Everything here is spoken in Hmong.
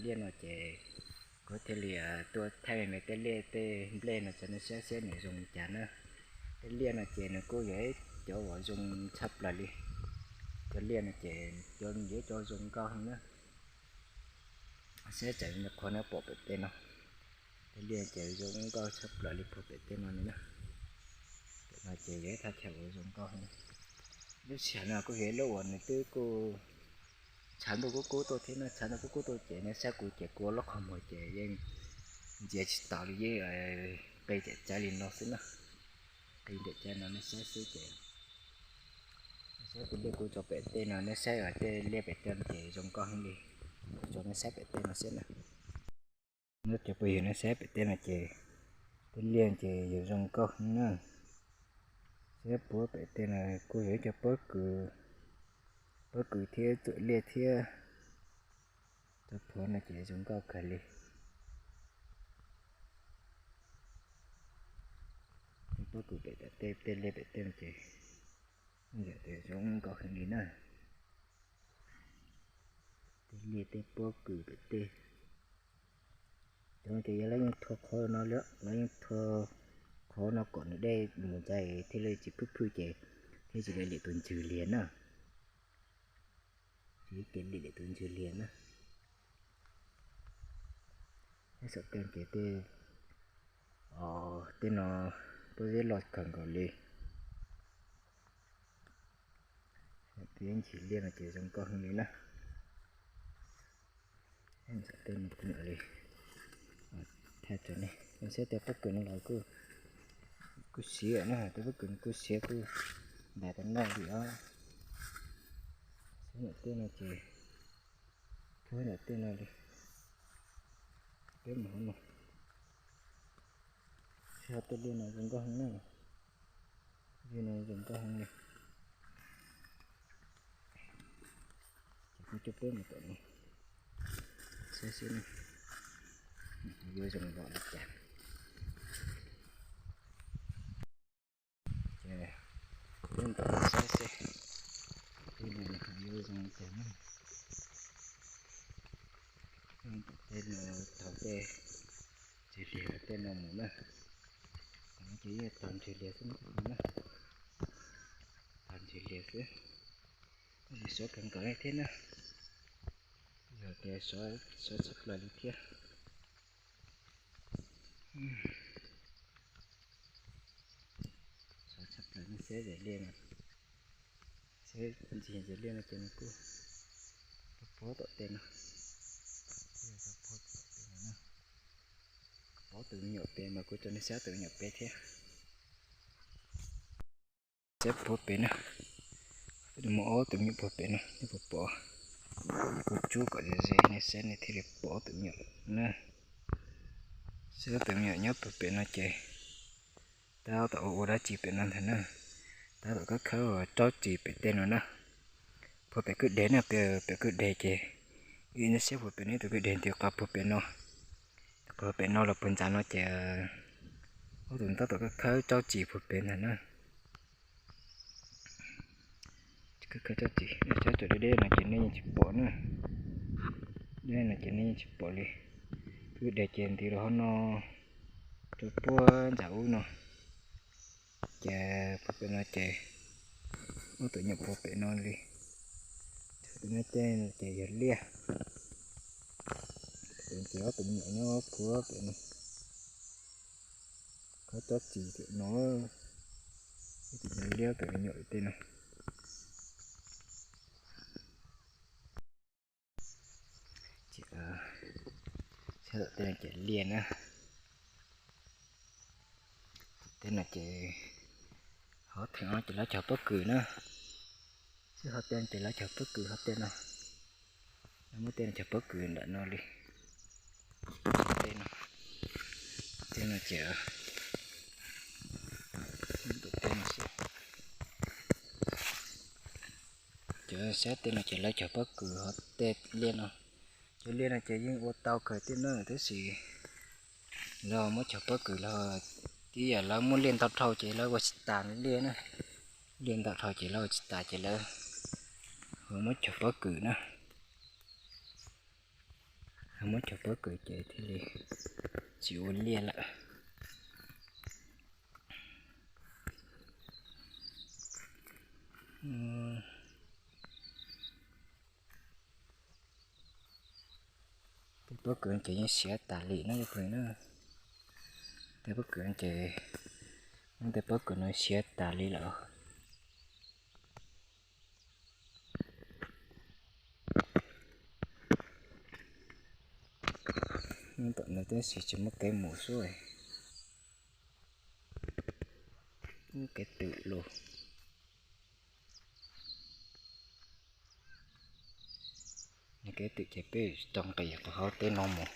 Liaj no ces kuv thiaj li tuaj thaij me tej liaj tej nplej no rau nej saib seb nws zoo li cas na. Tej liaj no ces nws kuj yog ib cov uas zoo tshaj plaws li. Cov liaj no ces yog cov zoo nkauj heev na. Saib tseem qhuav no pom pem tej no. Tej liaj ces zoo nkauj tshaj plaws li puag pem tej no li na. Pem no ces yog ib thaj chaw uas zoo nkauj heev. Lub sij hawm no kuj yog lub uas nws twb kuj tshav ntuj kub kub tuaj thiab no, tshav ntuj kub kub tuaj ces nej saib kuv ces kuv lub qhov muag ces yeej ntsia tsis taus li, yeej qi nram caiv li no xwb na. Qi nram caiv no nej saib xwb ces saib tej liaj kuv tso pem tej no, nej saib tej liaj pem tej no ces zoo nkauj heev li. Kuv tso nej saib pem tej no xwb na. Nyob cov phooj ywg, nej saib pem tej no ces tej liaj ces yog zoo nkauj heev na. Saib puag pem tej no kuj yog ib co pob kws, pob kws thiab txuam liaj thiab. Cov phuam no ces zoo nkauj kawg li. Pob kws pem tej, tej liaj pem tej no ces yam tias zoo nkauj heev li na. Tej liaj tej pob kws pem tej. Cov no ces yog lawv yeej tho qhov no li, lawv yeej tho qhov no kom nws dej mus ntxa thiaj li tsis phwj phwj ces thiaj tsis li liam tus ntswg liag na. Tsis li liam tus ntswg liag na. Saum tej ces tej, tej no pob zeb loj kawg nkaus li. Tus ntsis liaj no ces zoo nkauj heev li na. Saum tej no kuv mam li thaij rau nej saib tej pob kws no los kuj siav na, tej pob kws no kuj siav kuj ntais tau noj li os. Saib nram tej no ces, saib nram tej no li, peb mus hauv no. Saib tej liaj no zoo nkauj heev na. Liaj no zoo nkauj heev li. Ces kuv coj peb mus tom no saib seb yuav zoo npaum li cas. Ces peb mus tom no saib seb tej no yuav zoo li cas na. Tej no thaum tej ntsis liag tej no mus na. Ces yeej thaum ntsis liag xwb na. Thaum ntsis liag xwb. Sov kawg nkaus li thiab na. Yog tias sov tshaj plaws li thiab. Sov tshaj plaws, nej saib zem liaj no, saib ntsis zem liaj no ces nws kuj pob tom tej no, pob tom tej no, pob tus me nyuam pem mas kuv tso nej saib tus me nyuam pem thiab. Saib puag pem na, muaj ob tus me nyuam puag pem no, nej puas pom? Kuv tsub kom ze ze nej saib nej thiaj li pom ob tus me nyuam na. Saib ob tus me nyuam nyob puag pem no ces tab tom ua ua dab tsi pem no ntag na. Tab tom khawb khawb tsob txiv pem tej no na. Puag pem kwj deg na, pem kwj deg ces, nej saib puag pem no ib tug kwj deg nti qab puag pem no. Puag pem no los puag ntxa no ces ob tug tab tom khawb khawb tsob txiv puag pem ntag na. Khawb khawb tsob txiv, tsob txiv deb deb no ces nej yeej tsis pom na. Deb no ces nej yeej tsis pom li. Kwj deg ces nti los hauv no rau puag ntxa ub no. Ces puag pem no ces ob tug nyuam puag pem no li. Tus no ces yog liaj. Ces ob tug me nyuam nyob puag pem no. Khawb tsob txiv pem no. Ib tug me liab pem me nyuam tej no. Saib tom tej no ces liaj na. Tej no ces hov theem no ces lawv cog pob kws na. Xwb hov tej no ces lawv cog pob kws hov tej no. Lawv muab tej no cog pob kws nram no li. Tej no, tej no ces, tej no xwb. Cov saib tej no ces lawv cog pob kws hov tej liaj no. Cov liaj no ces yeej ua tau kawg thiab na, tab sis lawv muab cog pob kws los tib yam lawv muab liaj ntau dhau ces lawv ua tsis tas liaj na. Liaj ntau dhau ces lawv ua tsis tas ces lawv muab cog pob kws na. Muab cov pob kws ces thiaj li tsis ua liaj lawm. Tej pob kws ces yeej siav tas li no cov phooj ywg na. Tej pob kws ces, tej pob kws no siav tas li lawm. Nyob tom no tab sis tsis muaj kev mus xwb, muaj kev twm lug. Nws kev twm ces peb tau nqis qhov hauv teb no mus.